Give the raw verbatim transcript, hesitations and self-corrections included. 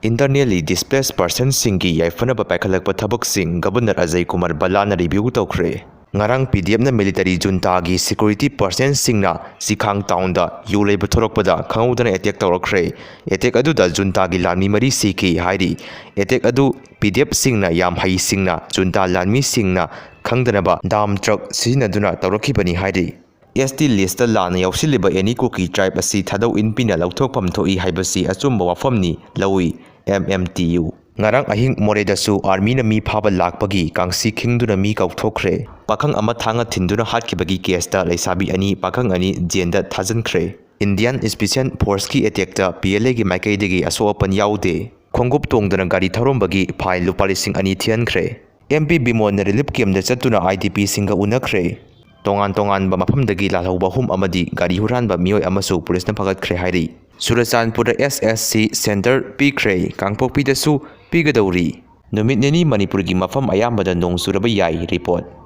Internally displaced personꯁꯤꯡꯒꯤ ꯌꯥꯏꯐꯅꯕ ꯄꯥꯏꯈꯠꯂꯛꯄ ꯊꯕꯛꯁꯤꯡ governor Ajay Kumar ꯚꯜꯂꯥꯅ review ꯇꯧꯈ꯭ꯔꯦ꯫ ꯉꯔꯥꯡ ꯄꯤ ꯗꯤ ꯑꯦꯐꯅ ꯃꯤꯂꯤꯇꯔꯤ ꯖꯨꯟꯇꯥꯒꯤ ꯁꯦꯀ꯭ꯌꯨꯔꯤꯇꯤ ꯄꯔꯁꯟꯁꯤꯡꯅ ꯆꯤꯈꯥꯡ ꯇꯥꯎꯟꯗ ꯌꯨ ꯂꯩꯕ ꯊꯣꯔꯛꯄꯗ ꯈꯪꯍꯧꯗꯅ ꯑꯦꯇꯦꯛ ꯇꯧꯔꯛꯈ꯭ꯔꯦ꯫ ꯑꯦꯇꯦꯛ ꯑꯗꯨꯗ ꯖꯨꯟꯇꯥꯒꯤ ꯂꯥꯟꯃꯤ ꯃꯔꯤ ꯁꯤꯈꯤ ꯍꯥꯏꯔꯤ꯫ ꯑꯦꯇꯦꯛ ꯑꯗꯨ ꯄꯤ ꯗꯤ ꯑꯦꯐꯁꯤꯡꯅ ꯌꯥꯝ ꯍꯩꯁꯤꯡꯅ ꯖꯨꯟꯇꯥ ꯂꯥꯟꯃꯤꯁꯤꯡꯅ ꯈꯪꯗꯅꯕ ꯗꯥꯝ ꯇ꯭ꯔꯛ ꯁꯤꯖꯤꯟꯅꯗꯨꯅ ꯇꯧꯔꯛꯈꯤꯕꯅꯤ ꯍꯥꯏꯔꯤ꯫ ꯑꯦꯁ ꯇꯤ ꯂꯤꯁꯇ ꯂꯥꯟꯅ ꯌꯥꯎꯁꯤꯜꯂꯤꯕ ꯑꯦꯅꯤ ꯀꯨꯀꯤ ꯇ꯭ꯔꯥꯏꯕ ꯑꯁꯤ ꯊꯥꯗꯣꯛ ꯏꯟ ꯄꯤꯅ ꯂꯧꯊꯣꯛꯐꯝ ꯊꯣꯛꯏ ꯍꯥꯏꯕꯁꯤ ꯑꯆꯨꯝꯕ ꯋꯥꯐꯝꯅꯤ ꯂꯧꯏ ꯑꯦꯝ ꯑꯦꯝ ꯇꯤ ꯌꯨ꯫ ꯉꯔꯥꯡ ꯑꯍꯤꯡ ꯃꯣꯔꯦꯗꯁꯨ ꯑꯥꯔꯃꯤꯅ ꯃꯤ ꯐꯥꯕ ꯂꯥꯛꯄꯒꯤ ꯀꯥꯡꯁꯤ ꯈꯤꯡꯗꯨꯅ ꯃꯤ ꯀꯥꯎꯊꯣꯛꯈ꯭ꯔꯦ꯫ ꯄꯥꯈꯪ ꯑꯃ ꯊꯥꯡꯅ ꯊꯤꯟꯗꯨꯅ ꯍꯥꯠꯈꯤꯕꯒꯤ ꯀꯦꯁꯇ ꯂꯩꯁꯥꯕꯤ ꯑꯅꯤ, ꯄꯥꯈꯪ ꯑꯅꯤ ꯖꯦꯟꯗ ꯊꯥꯖꯤꯟꯈ꯭ꯔꯦ꯫ ꯏꯟꯗꯤꯌꯥꯟ ꯏꯁꯄꯤꯁꯦꯜ ꯐꯣꯔꯁꯀꯤ ꯑꯦꯇꯦꯛꯇ ꯄꯤ ꯑꯦꯜ ꯑꯦꯒꯤ ꯃꯥꯏꯀꯩꯗꯒꯤ ꯑꯁꯣꯛ ꯑꯄꯟ ꯌꯥꯎꯗꯦ꯫ ꯈꯣꯡꯎꯞ ꯇꯣꯡꯗꯨꯅ ꯒꯥꯔꯤ ꯊꯧꯔꯝꯕꯒꯤ ꯐꯥꯏꯟ ꯂꯨꯄꯥ ꯂꯤꯁꯤꯡ ꯑꯅꯤ ꯊꯤꯍꯟꯈ꯭ꯔꯦ꯫ ꯑꯦꯝ ꯄꯤ ꯕꯤꯃꯣꯟꯅ ꯔꯤꯂꯤꯐ ꯀꯦꯝꯗ ꯆꯠꯇꯨꯅ ꯑꯥꯏ ꯗꯤ ꯄꯤꯁꯤꯡꯒ ꯎꯅꯈ꯭ꯔꯦ꯫ ꯇꯣꯉꯥꯟ ꯇꯣꯉꯥꯟꯕ ꯃꯐꯝꯗꯒꯤ ꯂꯥꯜꯍꯧꯕ ꯑꯍꯨꯝ ꯑꯃꯗꯤ ꯒꯥꯔꯤ ꯍꯨꯔꯥꯟꯕ ꯃꯤꯑꯣꯏ ꯑꯃꯁꯨ ꯄꯨꯂꯤꯁꯅ ꯐꯥꯒꯠꯈ꯭ꯔꯦ ꯍꯥꯏꯔꯤ꯫ ꯆꯨꯔꯆꯥꯟꯄꯨꯔꯗ ꯑꯦꯁ ꯑꯦꯁ ꯁꯤ ꯁꯦꯟꯇꯔ ꯄꯤꯈ꯭ꯔꯦ, ꯀꯥꯡꯄꯣꯛꯄꯤꯗꯁꯨ ꯄꯤꯒꯗꯧꯔꯤ꯫ ꯅꯨꯃꯤꯠ ꯅꯤꯅꯤ ꯃꯅꯤꯄꯨꯔꯒꯤ ꯃꯐꯝ ꯑꯌꯥꯝꯕꯗ ꯅꯣꯡ ꯆꯨꯔꯕ ꯌꯥꯏ ꯔꯤꯄꯣꯔꯠ꯫